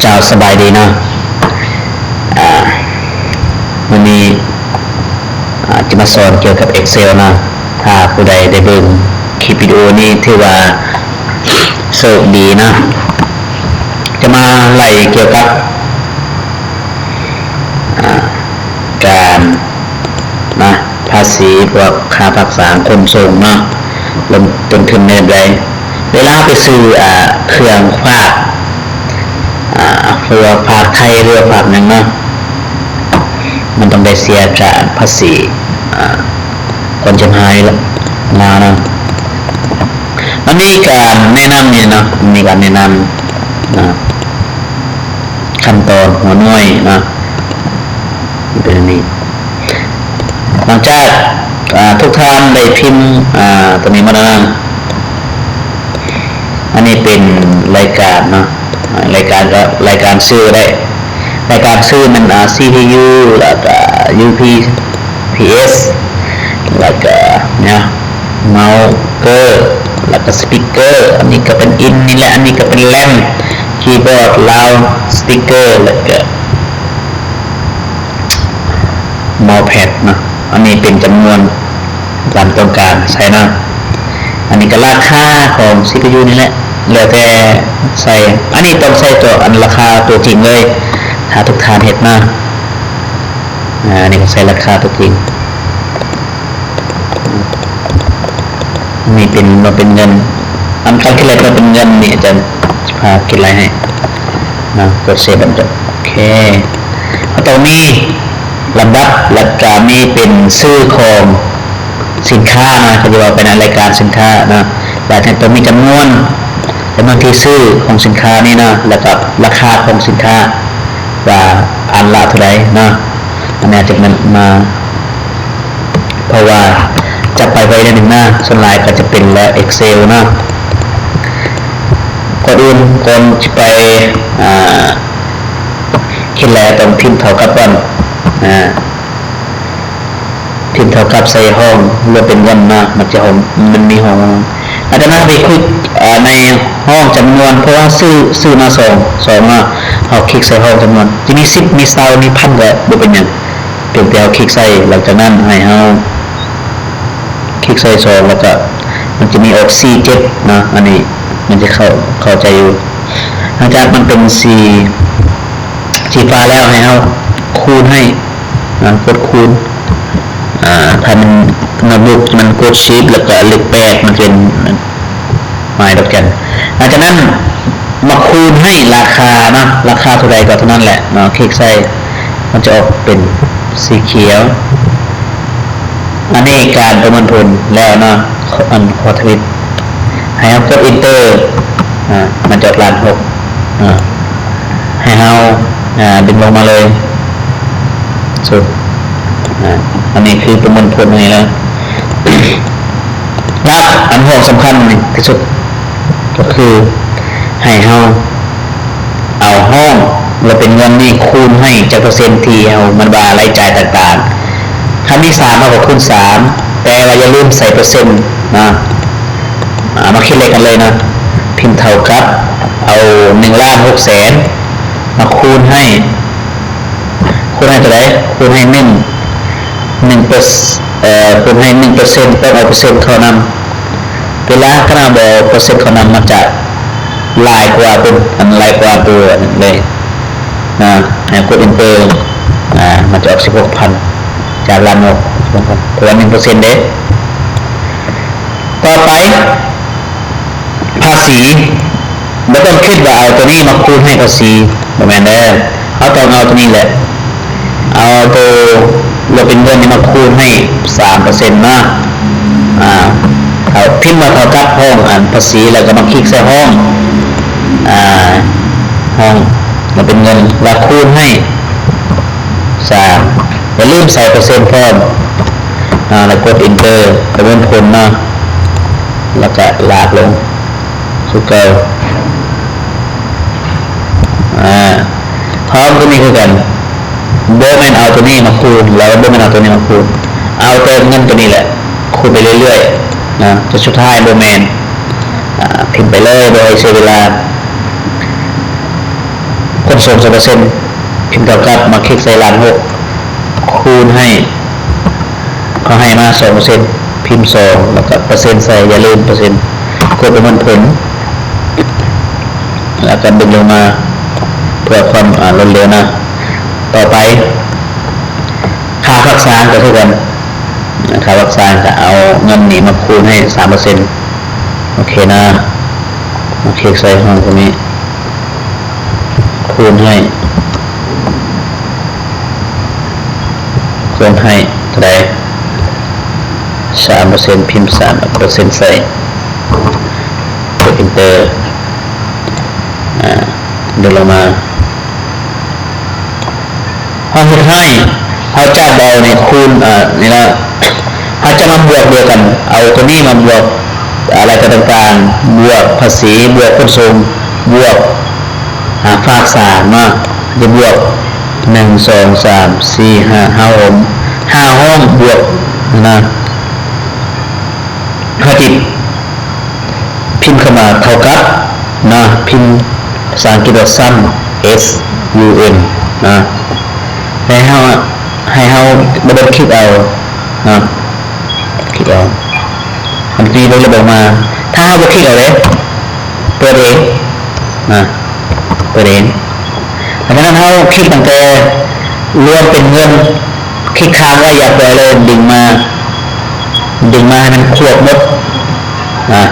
ເຈົ້າ ສະບາຍດີເນາະ. ອາ ມື້ນີ້ ອາ ຈະມາສອນກ່ຽວກັບ Excel ເນາະ. ຖ້າຜູ້ໃດໄດ້ເບິ່ງຄລິບວິດີໂອນີ້ ຖືວ່າໂຊກດີເນາະ. ຈະມາໄລ່ກ່ຽວກັບ ອາ ການ ນະ ພາສີພວກຄ່າພັກສາຂົນສົ່ງເນາະ, ເລີ່ມຕົ້ນຂຶ້ນເນີນໄດ້ ເວລາໄປຊື້ ອາ ເຄື່ອງຝາກ ອາ ຫຼືວ່າຝາກໄຂ່ ຫຼືວ່າຝາກຫຍັງເນາະ, ມັນຕ້ອງໄດ້ເສຍການພາສີ ອາ ກ່ອນຈະມາໃຫ້ລາວເນາະ. ມັນມີການແນະນຳນີ້ເນາະ, ມັນມີການແນະນຳ ອາ ຂັ້ນຕອນຫົວໜ່ວຍເນາະ ເປັນອັນນີ້. ຫຼັງຈາກ ອາ ທຸກທ່ານໄດ້ພິມ ອາ ຕົວນີ້ມາແລ້ວນະ, ອັນນີ້ເປັນລາຍການເນາະ, ລາຍການກໍລາຍການຊື່ໄດ້, ລາຍການຊື່ແມ່ນ ອາ ຊີພີຢູ ແລ້ວກໍຢູພີ ພີເອັສ ແລ້ວກະເນາະ ເມົາເກີ ແລ້ວກະສະປີກເກີ. ອັນນີ້ກະເປັນອິນນີ້ແຫຼະ, ອັນນີ້ກະເປັນແຣມ ຄີບອດ ລາວສະປີກເກີ ແລ້ວກະເມົາແພັດເນາະ. ອັນນີ້ເປັນຈຳນວນ ຕາມຕ້ອງການໃສ່ເນາະ. ອັນນີ້ກະລາຄາຂອງຊີພີຢູນີ້ແຫຼະ ແລ້ວແຕ່ໃສ່. ອັນນີ້ຕ້ອງໃສ່ຕົວອັນລາຄາຕົວຈິງເລີຍ ຖ້າທຸກທ່ານເຮັດມາ. ອາ ອັນນີ້ກະໃສ່ລາຄາຕົວຈິງ. ນີ້ເປັນ ເປັນເງິນ. ອັນຄັນຄິດໄລ່ເປັນເງິນນີ້ ອາຈານຈະພາຄິດໄລ່ໃຫ້ເນາະ. ກົດເຊບ ໂອເຄ. ເຮົາຕ້ອງມີລຳດັບ ແລ້ວກະມີເປັນຊື່ຂອງສິນຄ້າເນາະ, ເຂົາຈະເວົ້າເປັນລາຍການສິນຄ້າເນາະ. ແລ້ວຕ້ອງມີຈຳນວນ ຈຳນວນທີ່ຊື້ຂອງສິນຄ້ານີ້ເນາະ, ແລ້ວກະລາຄາຂອງສິນຄ້າວ່າອັນລະເທົ່າໃດເນາະ. ອັນນີ້ອາດຈະແມ່ນມາ ເພາະວ່າຈະໄປໄວໜ້ອຍໜຶ່ງນະ, ສ່ວນຫຼາຍກໍຈະເປັນແລ້ວ Excel ເນາະ. ກ່ອນອື່ນ ກ່ອນຊິໄປ ອາ ຄິດແລ້ວຕ້ອງພິມເທົ່າກັບກ່ອນ ອາ ພິມເທົ່າກັບໃສ່ຫ້ອງລວມເປັນເງິນເນາະ, ມັນຈະຫ້ອງ ມັນມີຫ້ອງ ອາຈານນະໄປຄລິກ ອາ ໃນຫ້ອງຈຳນວນ ເພາະວ່າຊື້ ຊື້ມາສອງ ສອງເນາະ, ເຮົາຄລິກໃສ່ຫ້ອງຈຳນວນ ຈະມີສິບ ມີຊາວ ມີພັນ ກໍບໍ່ເປັນຫຍັງ. ພຽງແຕ່ເຮົາຄລິກໃສ່ ຫຼັງຈາກນັ້ນໃຫ້ເຮົາຄລິກໃສ່ສອງ ແລ້ວກະມັນຈະມີອອກສີ່ເຈັດເນາະ, ອັນນີ້ມັນຈະເຂົ້າ ເຂົ້າໃຈຢູ່. ຫຼັງຈາກມັນເປັນສີ ສີຟ້າແລ້ວ ໃຫ້ເຮົາຄູນໃຫ້ນະ, ກົດຄູນ ອາ ຖ້າມັນໂນ້ດບຸກມັນກົດ Shift ແລ້ວກະເລກແປດ ມັນຈະເປັນ ໝາຍດອກຈັນ. ຫຼັງຈາກນັ້ນມາຄູນໃຫ້ລາຄາເນາະ, ລາຄາເທົ່າໃດກໍເທົ່ານັ້ນແຫຼະເນາະ, ຄລິກໃສ່ ມັນຈະອອກເປັນສີຂຽວ. ອັນນີ້ການປະເມີນຜົນແລ້ວເນາະ, ອັນ ຂໍທຳອິດ ໃຫ້ເຮົາກົດ Enter ອາ ມັນຈະອອກລ້ານຫົກ ອາ ໃຫ້ເຮົາ ອາ ດຶງລົງມາເລີຍ ສຸດ ອາ ອັນນີ້ຄືປະເມີນຜົນໃຫ້ແລ້ວ. ແລ້ວອັນຫ້ອງສຳຄັນທີ່ສຸດກໍຄືໃຫ້ເຮົາເອົາຫ້ອງ ແລະ ເປັນເງິນນີ້ຄູນໃຫ້ຈັກເປີເຊັນທີ່ເຮົາ ມັນວ່າລາຍຈ່າຍຕ່າງໆ. ຄັນມີສາມ ເຮົາກໍຄູນສາມ, ແຕ່ວ່າຢ່າລືມໃສ່ເປີເຊັນນະ. ອາ ມາຄິດເລກກັນເລີຍນະ, ພິມເທົ່າກັບ ເອົາໜຶ່ງລ້ານຫົກແສນ ມາຄູນໃຫ້ ຄູນໃຫ້ເທົ່າໃດ? ຄູນໃຫ້ໜຶ່ງ ໜຶ່ງເປີ ເອີ ຄູນໃຫ້ໜຶ່ງເປີເຊັນ ຕ້ອງເອົາເປີເຊັນເຂົ້ານຳ. ເວລາຄັນເຮົາບໍ່ເອົາເປີເຊັນເຂົ້ານຳ ມັນຈະຫຼາຍກວ່າຕົວ ອັນ ຫຼາຍກວ່າຕົວເລີຍນະ. ໃຫ້ກົດ Enter ອາ ມັນຈະອອກສິບຫົກພັນ ຈາກລ້ານຫົກ ເພາະວ່າໜຶ່ງເປີເຊັນເດ້. ຕໍ່ໄປ ພາສີ ບໍ່ຕ້ອງຄິດວ່າເອົາຕົວນີ້ມາຄູນໃຫ້ພາສີ ບໍ່ແມ່ນເດີ້. ເຮົາຕ້ອງເອົາຕົວນີ້ແຫຼະ ເອົາໂຕລົບເປັນເງິນນີ້ມາຄູນໃຫ້ສາມເປີເຊັນເນາະ. ອາ ເອົາ ພິມວ່າເທົ່າກັບຫ້ອງ ອັນ ພາສີ ແລ້ວກໍມາຄລິກໃສ່ຫ້ອງ ອາ ຫ້ອງລົບເປັນເງິນ ແລ້ວຄູນໃຫ້ສາມ. ຢ່າລືມໃສ່ເປີເຊັນພ້ອມ ອາ ແລ້ວກົດ Enter ປະເມີນຜົນເນາະ ແລ້ວກະລາກລົງຄືເກົ່າ. ອາ ພ້ອມຕົວນີ້ຄືກັນ ບໍ່ແມ່ນເອົາຕົວນີ້ມາຄູນ ແລ້ວບໍ່ແມ່ນເອົາຕົວນີ້ມາຄູນ, ເອົາແຕ່ເງິນຕົວນີ້ແຫຼະ ຄູນໄປເລື້ອຍໆນະ ຈົນສຸດທ້າຍບໍ່ແມ່ນ. ອາ ພິມໄປເລີຍ ບໍ່ໃຫ້ເສຍເວລາ. ກົດ ສອງ ສອງເປີເຊັນ ພິມເທົ່າກັບ ມາຄລິກໃສ່ລ້ານຫົກ ຄູນໃຫ້ ເຂົາໃຫ້ມາ ສອງເປີເຊັນ ພິມສອງ ແລ້ວກໍເປີເຊັນໃສ່ ຢ່າລືມເປີເຊັນ ກົດປະມວນຜົນ ແລ້ວກໍດຶງລົງມາ ເພື່ອຄວາມ ອ່າ ລົດເລັວນະ. ຕໍ່ໄປ ຄ່າພາກສານກໍຄືກັນ ຄ່າພາກສານກໍເອົາເງິນນີ້ມາຄູນໃຫ້ ສາມເປີເຊັນ ໂອເຄນະ. ມາຄລິກໃສ່ຫ້ອງຕົງນີ້ ຄູນໃຫ້ ຄູນໃຫ້ເທົ່າໃດ? ສາມເປີເຊັນ ພິມສາມເປີເຊັນໃສ່ ກົດ Enter ອາ ດຶງລົງມາ. ເຮົາເຮັດໃຫ້ ເຮົາຈະບໍ່ເອົານີ້ຄູນ ເອີ ນີ້ລະ ເຮົາຈະມາບວກດຽວກັນ ເອົາຕົວນີ້ມາບວກ ອາ ລາຍຈ່າຍຕ່າງໆ ບວກພາສີ ບວກຂົນສົ່ງ ບວກ ອາ ພາກສານເນາະ ຈະບວກ ໜຶ່ງ ສອງ ສາມ ສີ່ ຫ້າ ຫ້າຫ້ອງ ຫ້າຫ້ອງບວກນະ ເຮົາຈິ ພິມຄຳວ່າເທົ່າກັບນະ ພິມພາສາອັງກິດວ່າ sum S U M ນະ ໃຫ້ເຮົາ ໃຫ້ເຮົາດັບເບິນຄລິກເອົານະ ຄລິກເອົາ ມັນຈະມີໂດຍລະບົບອອກມາ ຖ້າເຮົາບໍ່ຄລິກເອົາເດ້ ເປີດເອງນະ ເປີດເອງ. ຫຼັງຈາກນັ້ນເຮົາຄລິກຕັ້ງແຕ່ລວມເປັນເງິນ ຄລິກຄ້າງໄວ້ ຢ່າປ່ອຍເລີຍ ດຶງມາ ດຶງມາໃຫ້ມັນຄວບໝົດ ອາ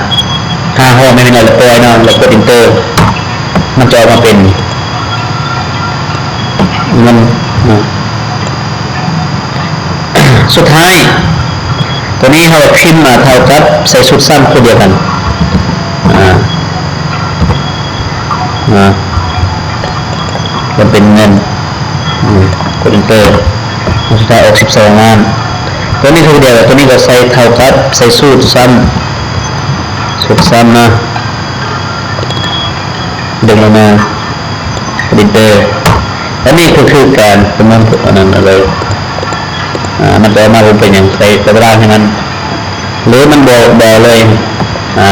ຫ້າຫ້ອງໃຫ້ມັນອອກ ແລ້ວປ່ອຍເນາະ ແລ້ວກົດ Enter ມັນຈະອອກມາເປັນເງິນເນາະ. ສຸດທ້າຍ ຕົວນີ້ເຮົາກໍພິມມາເທົ່າກັບ ໃສ່ຊຸດຊ້ຳຄືດຽວກັນ ອາ ອາ ລວມເປັນເງິນ ອາ ກົດ Enter ສຸດທ້າຍອອກ ສິບສອງລ້ານ. ຕົວນີ້ຄືດຽວກັນ ຕົວນີ້ກໍໃສ່ເທົ່າກັບ ໃສ່ຊຸດຊ້ຳ ຊຸດຊ້ຳນະ ດຶງລົງມາ Enter ອັນນີ້ກໍຄືການປະມວນຜົນອັນນັ້ນເລີຍ ອາ ມັນຈະອອກມາບໍ່ເປັນຫຍັງ ໃສ່ ໃສ່ຕາລາງໃຫ້ມັນ ຫຼືມັນບໍ່ ບໍ່ເລີຍ ອາ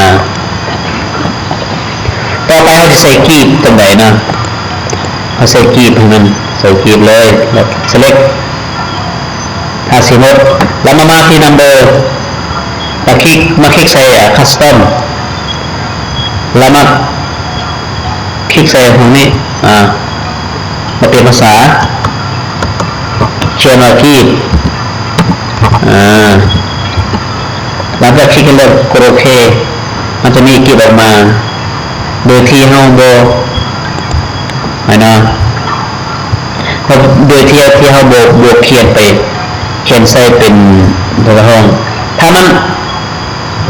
ຕໍ່ໄປເຮົາຈະໃສ່ກີບຈັ່ງໃດນະ ເຮົາໃສ່ກີບໃຫ້ມັນ ໃສ່ກີບເລີຍ ແລ້ວ Select ຖ້າຊິໝົດ ແລ້ວມາ ມາທີ່ Number ແລ້ວຄລິກ ມາຄລິກໃສ່ ອາ Custom ແລ້ວມາ ຄລິກໃສ່ຫ້ອງນີ້ ອາ ມາປ່ຽນພາສາ ຂຽນວ່າກີບ ອາ ຫຼັງຈາກຄລິກແລ້ວກົດໂອເຄ ມັນຈະມີກີບອອກມາ ໂດຍທີ່ເຮົາບໍ່ ຫັ້ນນະ ເຮົາ ໂດຍທີ່ ທີ່ເຮົາບໍ່ ບໍ່ຂຽນໄປ ຂຽນໃສ່ເປັນໂທລະຫ້ອງ ຖ້າມັນ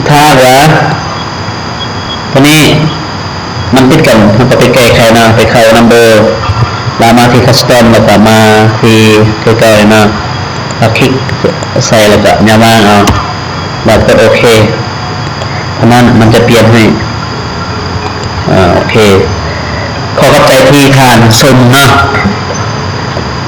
ຖ້າຫາກວ່າ ຕົວນີ້ມັນຕິດກັນ ເຮົາກໍໄປແກ້ໄຂນະ ໄປເຂົ້າ Number ແລ້ວມາທີ່ Custom ແລ້ວກໍມາທີ່ຄືເກົ່າເນາະ ແລ້ວຄລິກໃສ່ ແລ້ວກໍຫຍັບວາງເອົາ ແລ້ວກົດໂອເຄ ເທົ່ານັ້ນມັນຈະປ່ຽນໃຫ້. ອາ ໂອເຄ ຂໍຂອບໃຈທີ່ທ່ານຊົມເນາະ.